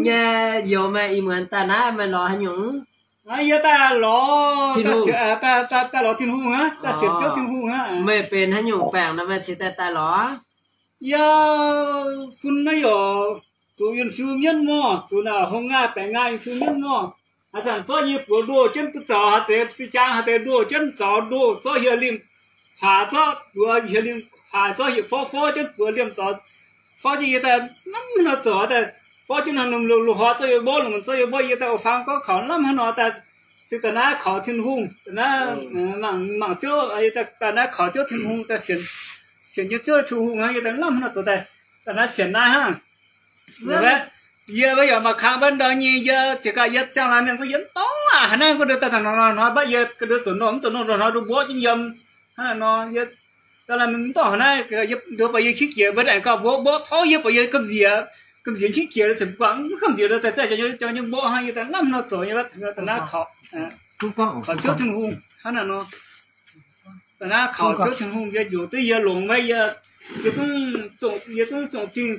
nyei youz meih ih muonz daaih naaiv meih lorz haaix nyungc? Yie daaih lorz, daaih lorz Tin-Hungh aqv, daaih sienx Ziouv Tin-Hungh aqv. Meih benx haaix nyungc baengc nor meih cingx daaih daaih lorz? Yie fun naaiv yaac zuqc yunh fiu mienv mor, zuqc naaic hungh nqaai baengc nqaai yunh fiu mienv mor. Haaix zanc zorqv yie buoz ndoh jienv duqv zaux haaix deix si jaang haaix deix ndoh jienv zaux ndoh zorqv hieh limh paaix zorqv buoz hieh limh paaix zorqv hieh forv forv jienv buoz liemh zaux forv jienv yie daaih lamh haaix nor zoux daaih forv jienv haaix norm loz-hnoi zorqv yie mborqv, lungh zorqv yie mborqv, yie daaih oix faang gorngv kaux lamh haaix nor daaih cingx daaih naaiv kaux Tin-Hungh, daaih naaiv mangc, mangc Ziouv, daaih naaiv kaux Ziouv Tin-Hungh daaih sienx, sienx jienv Ziouv Tin-Hungh hnangv, yie daaih lamh haaix nor zoux daaih, daaih naaiv sienx naaiv hnangv. Yie wuov yaac maaih kang wuov ndau nyei, yie jiex gaax yie ziangh laangz mienh gorngv yie mv dorngx aac, hnangv naaiv gorngv nduov daaih taux hnoi hnoi hnoi mbatv yie ga'ndiev zoux nor mv zoux nor nduov hnoi nduov mborqv jienv yiem hnangv naaiv nor. Yie ziangh laangz mienh mv dorngx hnangv naaiv, yie nduov buatc yie qiex jiez mbuo aengx gauh mborqv mborqv tov yie, buatc yie gamh nziex, gamh nziex qiex jiez, ziouc mbuo guangc mv gamh nziex nduov daaih zaqv jauv nyei mborqv hnangv. Yie daaih lamh haaix nor zoux nyei wuov daaih naaiv kaux, kaux Ziouv Tin-Hungh hnangv naaiv nor. Daaih naaiv kaux Ziouv Tin-Hungh yie njoux duqv yie longx maiv yie, yie zungv, yie zungv zongh zingh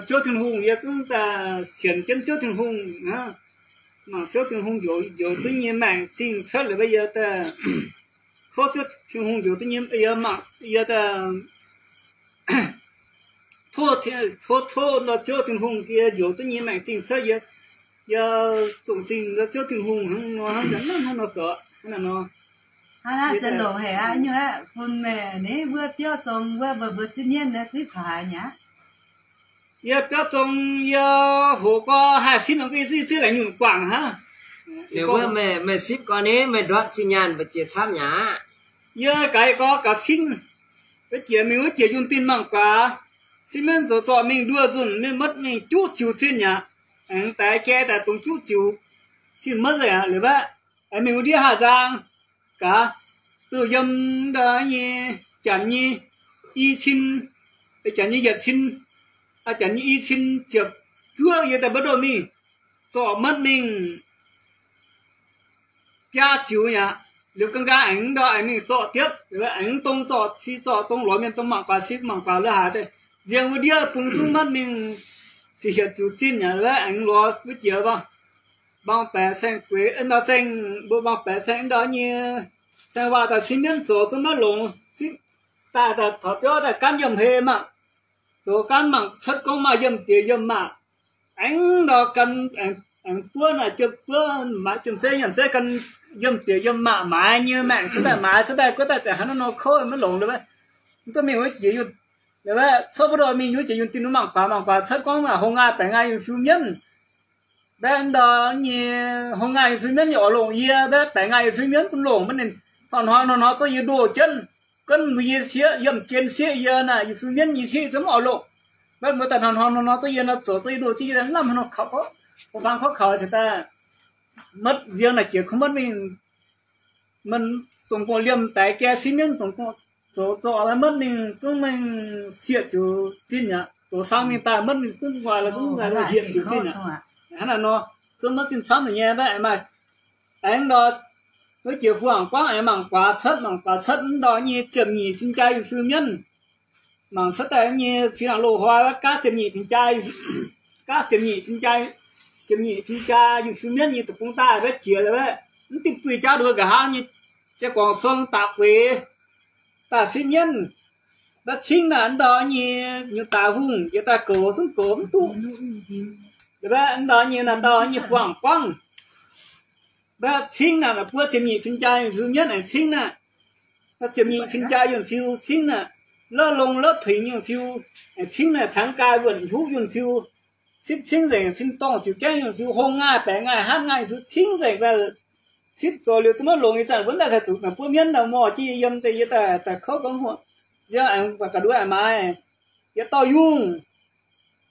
Ziouv Tin-Hungh, yie zungv daaih sienx jienv Ziouv Tin-Hungh hnangv. Mangc Ziouv Tin-Hungh njoux, njoux duqv nyei maengc zingh cuotv liuz maiv yie daaih, tov Ziouv Tin-Hungh njoux duqv nyei, yie mangc yie daaih tov, tov, tov nor Ziouv Tin-Hungh yie njoux duqv nyei maengc zingh cuotv yie, yie zongh zingh nor Ziouv Tin-Hungh hnangv nor, hnangv nor, hnangv nor zoux hnangv naaiv nor. Hnangv naaiv se longx haic aqv. Nyungc aeqv, fun meih ninh wuov biauv zong wuov mbuo, mbuo sipv mienv naaiv sipv taux haaix nyungc aqv? Yie biauv zong yie hoqc gau haih sipv nor, yie zungv laengz nyungc guangc hnangv. Liuz wuov meih, meih sipv gau ni, meih ndortv zinh nyaanh mbu'ziex camv nyei aqv. Yie gaax gau gaax sipv, wuov jiex mingh wuov jiex yunh dinh mangc guaax, sipv mienv zoux zorqv mingh nduoh nzunc mingh maiv mingh juqv ziux zinh aqv. Aengx daix jai daaih dongh juqv ziux zinh maiv nzengc aqv. Liuz wuov aengx mingh wuov ndiev haaix nzang gaax, duqv yiem ndau nyei janx nyei i cin, janx nyei yietc cin, janx nyei i cin ziepc juov yie daaih maiv ndoh mingh, zorqv maiv mingh biaa ziux aqv. Liuz ga'nqaang aengx ndau aengx mingh zorqv diepv, aengx dongh zorqv ci zorqv dongh lorz mienh dongh mangc guaax sipv mangc guaax la'haaix deix, nziang wuov ndiev bung zungv maiv mingh cih hietc ziux zinh aqv. Aengx lorz wuov jiex mbuo mbu'ndongx baeqc saeng-gueix ndau saeng, mbuo mbu'ndongx baeqc saeng ndau nyei saeng-waac daaih sipv mienv zoux zungv maiv longx, sipv daaih daaih taux biauv daaih gaanv yiem hei maah, zoux gaanv mangc cuotv gorngv maaih yiem diex yiem maah. Aengx ndau gan, aengx buov naaic jiem buov maaiz jiem zeiv nyanc zeiv gan yiem diex yiem maah maaiz nyei maengc cuotv daaih maaiz cuotv daaih guov daaih ziouc hnangv naaiv nor kouv maiv longx liuz, mv duqv mingh wuov jiex yunh, cuotv mbu'ndongx mingh wuov jiex yunh dinh mbuo mangc guaax mangc guaax cuotv gorngv maaih hungh nqaai baengc nqaai yunh fiu mienv. Mbaeqv ndau nyei hungh nqaai yunh fiu mienv yaac oix longc yie, mbaeqv baengc nqaai yunh fiu mienv duqv longc maiv ninh. Hnoi-hnoi hnoi-hnoi zorqv yie ndoh jienv, gunv mbuo yie sieqv yiem jien sieqv yie naaic yunh fiu mienv nyei sieqv zungv maiv oix longc. Mbaeqv mbuo daaih hnoi-hnoi hnoi-hnoi zorqv yie nor zoux, zorqv yie ndoh jienv yie daaih lamh hnoi-hnoi kaux, hnoi-hnoi kaux kaux ziouc daaih maiv nziang naaic jiex kungx maiv mingh, maiv dongh gorngv liemh daix jai sieqv mienv dongh gorngv zoux zorqv maiv mingh zungv mingh sieqv ziux zinh aqv. Doz saang mingh daaih maiv mingh zungv nqoi la'guqv nqoi hietc ziux zinh aqv. Hnangv naaic nor, zungv maiv zinh camv nyei mbaeqv aengx maaih aengx ndau wuov jiex fu-angc guangv aengx mangc guaax cuotv, mangc guaax cuotv mv ndau nyei ziepc nyeic cin jaa yunh fiu mienv. Mangc cuotv daaih nyei fingx nangc loz-hnoi wuov gaav ziepc nyeic cin jaa, gaav ziepc nyeic cin jaa, ziepc nyeic cin jaa yunh fiu mienv nyei deic-bung daaih wuov jiex wuov, mv dingh buih jauv nduov nqa'haav nyei jiex guangc suong daaih gueix daaih sipv mienv. Mbaeqv cingv naaic ndau nyei nyungc daaih hungh jiex daaih goux zungv goux mv duqv. Mbaeqv ndau nyei naaic ndau nyei fu-angc guangv. Mbaeqv cingv naaic buov ziepc nyeic cin jaa yunh fiu mienv aengx cingv naaic. Ziepc nyeic cin jaa yunh fiu cingv naaic, lov longh lov tuix yunh fiu, aengx cingv naaic cangx gai wuonc hiuv yunh fiu, sipv cingv nzengc fin-dorngh ziux gaengv yunh fiu, hungh nqaai baengc nqaai hatv nqaai yunh fiu cingv nzengc. Sipv zoux liuz zungv maiv longx, ih zanc wuov daaih haih zuqc naaic buov mienv daaih mor jienv yie yiem deix yie daaih kouv gorngv, yie aengx ga'nduov aengx maaiz, yie dorh yungh,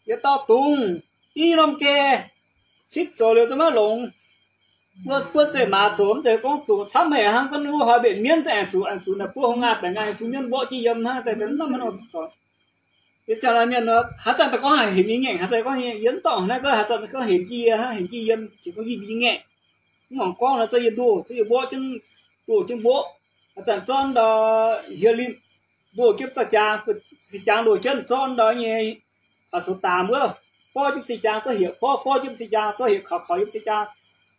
yie dorh dungz, i norm geh, sipv zoux liuz zungv maiv longx. Wuov buov zeiv-maaz zoux mv zeiz gorngv zoux camv haic hnangv, gorngv wuov hnoi mbenc mienv zungv aengx zuqc, aengx zuqc naaic buov hungh nqaai baengc nqaai yunh fiu mienv mborqv jienv yiem hnangv daaih, mv norm hnangv nor gorngv. Yie ziangh laanh mienh nor, haaix zanc daaih gorngv haaix hemx yie ngaengc, haaix zanc gorngv yie mv dorngc naaiv, gorngv haaix zanc gorngv hemx jienv yie, hemx jienv yiem, jiex gorngv yie mbi ngaengc. Mv muangx gorngv nor, zorqv yie ndoh, zorqv yie mborqv jienv, ndoh jienv mborqv. Haaix zanc zorqv ndau hieh limh, ndoh jienv zaux jaang, si jaang ndoh jienv, zorqv ndau nyei taux sou daamh wuov, forv jienv m'sieqv jaang zorqv heuc forv, forv jienv m'sieqv jaang zorqv heuc kaux, kaux jienv m'sieqv jaang.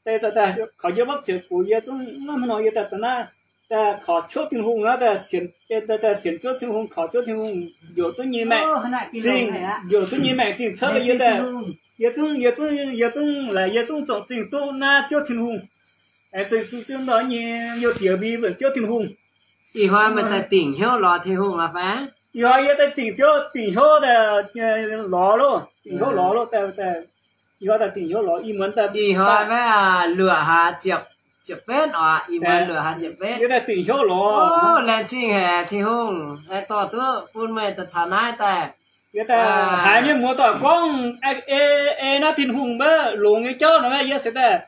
Daaih, daaih, kaux jienv mapv ziepc gu'nyuoz yie zungv mv hnoi yie daaih da'naaiv, daaih kaux ciouv Tin-Hungh aqv, daaih sienx, daaih sienx Ziouv Tin-Hungh, kaux Ziouv Tin-Hungh, njoux duqv nyei maengc zingh, njoux duqv nyei maengc zingh cuotv yie daaih, yie zungv, yie zungv, yie zungv laaix yie zungv zorqv zingh duqv naaiv Ziouv Tin-Hungh. Aengx zingh duqv ndau nyei youh diex mbuo nyei Ziouv Tin-Hungh. Ih hnoi meih daaih dingc hnyouv lorz Tin-Hungh aqv fai? Ih hnoi yie daaih dingc biouv, dingc hnyouv lorz loh, dingc hnyouv lorz loh, daaih, ih hnoi daaih dingc hnyouv lorz, ih muonz daaih, ih hnoi maiv luoqc hlaax ziepc, ziepc betv oc, ih muonz luoqc hlaax ziepc betv. Yie daaih dingc hnyouv lorz. O, laengz zingh haic Tin-Hungh, aengx dorh duqv bun meih daaih taux naaiv daaih. Yie daaih haiz mienh muoz-doic gorngv ei, ei naaiv Tin-Hungh maiv longx nyei jauv nor, yie se daaih,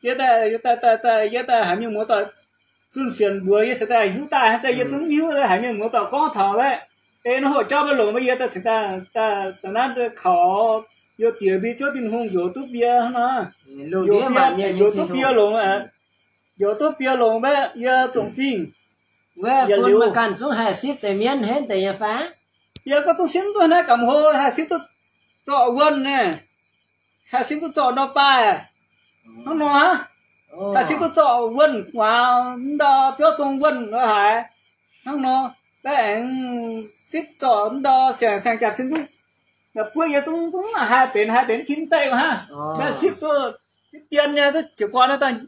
yie daaih, yie daaih, yie daaih haiz mienh muoz-doic zunh fienx mbuox yie se daaih hiuv daaih, yie zungv hiuv haiz mienh muoz-doic gorngv taux wuov, ei naaiv hoqc jauv maiv longx, yie daaih cingx daaih, daaih naaiv kaux youh diex mbuo Ziouv Tin-Hungh njoux duqv bie hnangv nor, njoux duqv bie longx, njoux duqv bie longx maiv, yie zongc zingh. Wuov bun meih ganh zungv haih sipv deix mienv henv deix nyei fai? Yie gorngv zungv sipv duqv naaiv gamh hlo, haih sipv duqv zorqv wuonh naaiv, haih sipv duqv zorqv ndau baaih hnangv nor, haih sipv duqv zorqv wuonh guaax, ndau biauv zong wuonh lo haaix hnangv nor, aengx sipv zorqv ndau siang-siang jaax fim duqv buov yie zungv, zungv haih benx, haih benx tin deic hnangv. Maiv sipv duqv dien nyei, jiez gorn naaiv daaih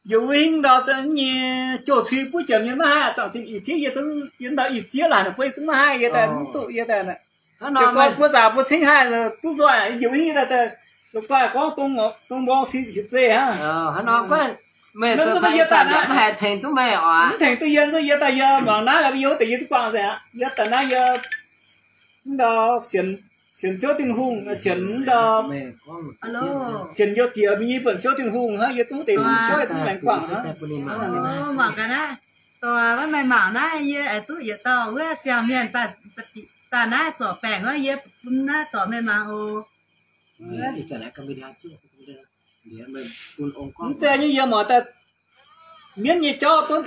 njoux wuov hingv ndau nyei jouh cui buov jiex nyei maiv haih, zaangc zinh ih zieqv yie zungv yie ndau ih zieqv laaix buov yie zungv maiv haih, yie daaih mv duqv yie daaih. Jiez gorn buo zaqc buo cingv haih duqv nzoih, yie njoux wuov hingv yie daaih, la'guaih gorngv dongh mborng si sic zeiz hnangv. Hnangv nor guanh meih zoux yie zanc yaac mv haih tengx duqv meih oc. Mv tengx duqv yie, yie daaih yie muangx naaiv yie wuov deix yie zungv guangc nzengc aqv. Yie daaih naaiv yie mv ndau sienx, sienx Ziouv Tin-Hungh, sienx mv ndau, sienx youh diex mbuo nyei buonc Ziouv Tin-Hungh hnangv, yie zungv deix zungv ciouv yie zungv laengz guangc hnangv. Mangc gaax naaiv, dorh wuov meih mangc naaiv yie aengx duqv yietc dauh wuov siang-mienh daaih naaiv zorc baengc wuov, yie bun naaiv zorc meih mangc oc. Mv zeiz nyei yie muangx daaih mienv nyei jauv duqv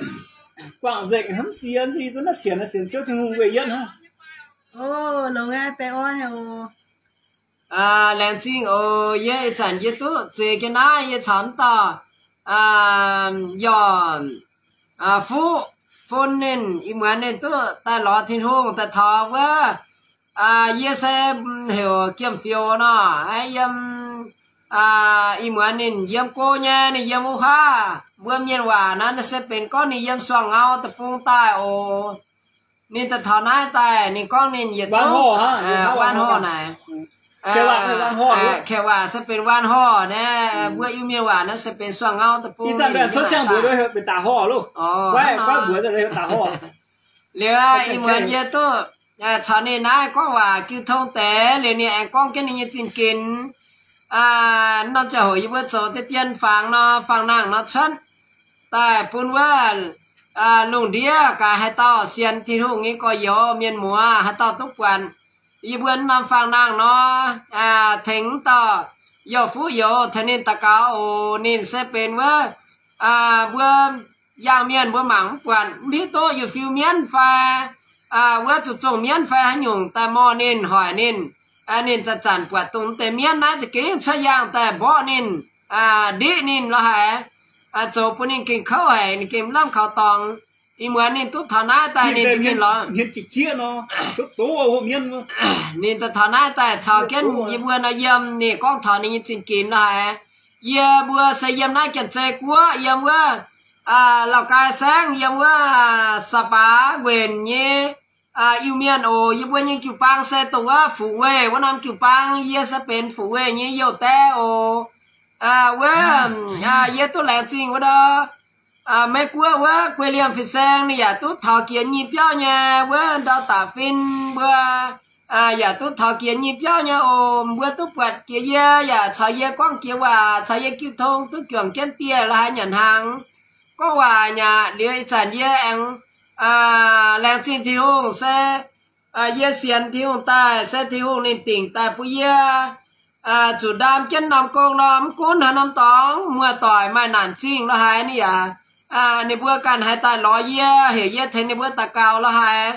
guangc nzengc hnamv sie, yie zungv naaiv sienx, sienx Ziouv Tin-Hungh weic yietv hnangv. Longx, baengh orn oc. Laengz zingh oc. Yie ih zanc yie duqv zueiz jienv naaiv, yie caux dauh, yaac, fuqv, fun ninh, ih muonz ninh duqv daaih lorz Tin-Hungh daaih taux wuov, yie se heuc Jiem Fioux nor, yiem, ih muonz ninh yiem go nyei, ninh yiem wuov haav, mbuo mienh waac naaiv se benx gorngv ninh yiem Suangx Ngau deic-bung daaih oc. Ninh daaih taux naaiv daaih, ninh gorngv ninh yietc zungv, Waan Horh naaic, Kaeqv waac se benx Waan Horh naaiv, mbuo Iu-Mienh waac naaiv se benx Suangh Ngau deic-bung. Liuz ih muonz yie duqv caux ninh naaiv gorngv waac jiu tong deix, liuz ninh aengx gorngv jienv ninh nyei zingh ginx. Norm ziangh hoc yie mbuo zoux deix dien fangx nor, fangx nangh nor cuotv daaih bun wuov lungh ndiev gaax haaix dauh sienx Tin-Hungh nyei gorx-youz mienh muoz, haaix dauh duqv buatc yie mbuo norm fangx nangh nor, tengx dauh yauh fuqv youz tengx ninh daux gaux oc. Ninh se benx wuov mbuo yangh mienh mbuo mangc mv buatc, mv hiuv duqv yietc fiuv mienv fai wuov zuqc zongh mienv fai haaix nyungc daaih mor ninh, hoic ninh. Ninh zanc-zanc buatc dongh deix mienv naaiv za'gengh cuotv yangh daaih mborqv ninh, ndiqv ninh lorqc haic, zoux bun ninh gengh kouv haic, ninh gengh mv lamh kaux dorngx. Ih muonz ninh duqv taux naaiv daaih ninh za'gengh lorz. Ninh daaih taux naaiv daaih caux jienv yie mbuo nor yiem, ninh gorngv taux ninh nyei zingh ginx lorqc haic. Yie mbuo se yiem naaiv Janx-Zei Guoqv, yiem wuov Lauv Gai Saengv, yiem wuov Saa Baax Nquenc nyei Iu-Mienh oc. Yie mbuo nyei jiu-baang se dongh wuov Fuqv Weih wuov norm jiu-baang. Yie se benx Fuqv Weih nyei youh daaih oc. Wuov, yie duqv laengz zingh wuov ndau Meiv Guoqv wuov Guei Liemh fin-saeng ninh yaac duqv taux jiex nyei biauv nyei. Wuov ndau daaih fin mbuo yaac duqv taux jiex nyei biauv nyei oc. Mbuo duqv buatc jiex yie yaac caux yie gorngv jiex waac, caux yie jiu tong duqv juangc jienv dieh lorqc haaix nyanc hnaangx, gorngv waac nyanc. Liuz ih zanc yie aengx laengz zingh Tin-Hungh se yie sienx Tin-Hungh daaih se Tin-Hungh ninh dingc daaih bun yie zuqc ndaam jienv norm gong nor, mv gunv haaix norm dorngx muoz-doic maaih naanc zingh lorqc haaix ninh yaac, ninh mbuo ganh haiz daaih lorz yie, heuc yie tengx ninh mbuo daux gaux lorqc haaix,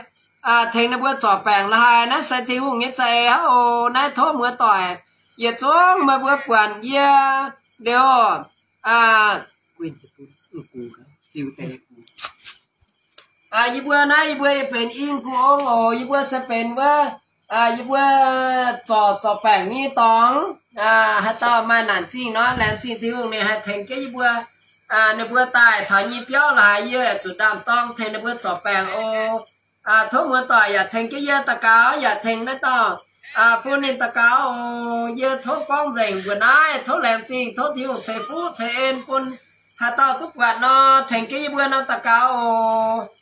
tengx ninh mbuo zorc baengc lorqc haaix. Naaiv se Tin-Hungh nyei za'eix hnangv oc. Naaiv tov muoz-doic Yietc zungv meih mbuo buatc yie liuz, yie mbuo naaiv yie mbuo benx in gu ong oc. Yie mbuo se benx wuov, yie mbuo zorc zorc baengc nyei dorngx. Haaix dauh maaih naanc zingh nor, laengz zingh Tin-Hungh ninh haih tengx jienv yie mbuo. Ninh mbuo daaih taux nyei biauv laaix yie zuqc ndaam-dorng tengx ninh mbuo zorc baengc oc. Tov muoz-doic yaac tengx jienv yie daux gaux, yaac tengx naaiv dauh fun ninh daux gaux oc. Yie tov gorngv nzengc mbuox naaiv, tov laengz zingh, tov Tin-Hungh ceix fuqv ceix en bun haaix dauh duqv buatc nor, tengx jienv yie mbuo nor daux gaux oc.